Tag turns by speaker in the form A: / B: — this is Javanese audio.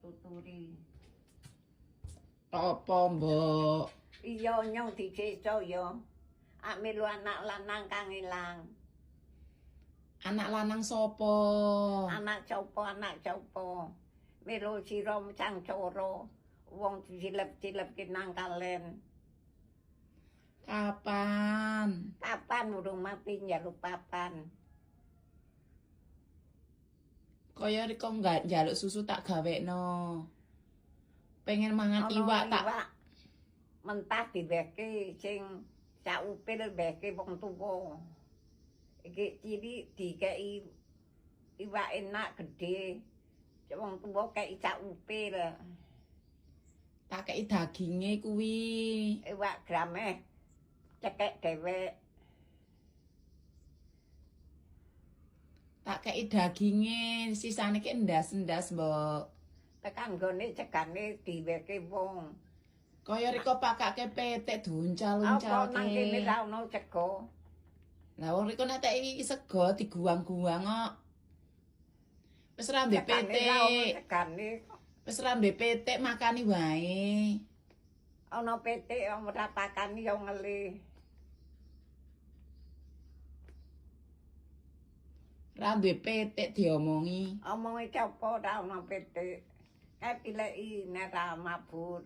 A: tuturi.
B: Apa, Mbok?
A: Iya nyong disiksa ya. Ak melu anak lanang kang ilang.
B: Anak lanang sapa?
A: Anak sapa, anak sapa? Melu sira cangcara. Wong disilep-silepke nang kalen.
B: Kapan?
A: Kapan urung mati njaluk papan.
B: Kaya riko nggak njaluk susu tak gawekno. Pengen mangan
A: Ana
B: iwak tak
A: iwak mentah diwehke sing saupil wehke wong tuwa. Iki cilik dikeki iwak enak gedhe. Wong tuwa kei saupil.
B: Tak kei daginge kuwi.
A: Iwak grameh cekek dhewek.
B: Tak kei daginge, sisane ki endas-endas, Mbok.
A: Tekan nggone cegane diwehke wong.
B: Kaya riko pakake petek
A: Apa
B: diuncal-uncalke.
A: nang kene ra ono sego?
B: Lah wong riko nek tek iki sego diguang-guang kok. Wis ra ndek
A: Cegane ra ono
B: petik.
A: cegane.
B: Wis ra ndek petik makani wae.
A: Ana petik ora pakani ya ngelih.
B: Ra duwe petik diomongi.
A: Omongi sapa ora ana petik. Kae pileki nek ra mabur.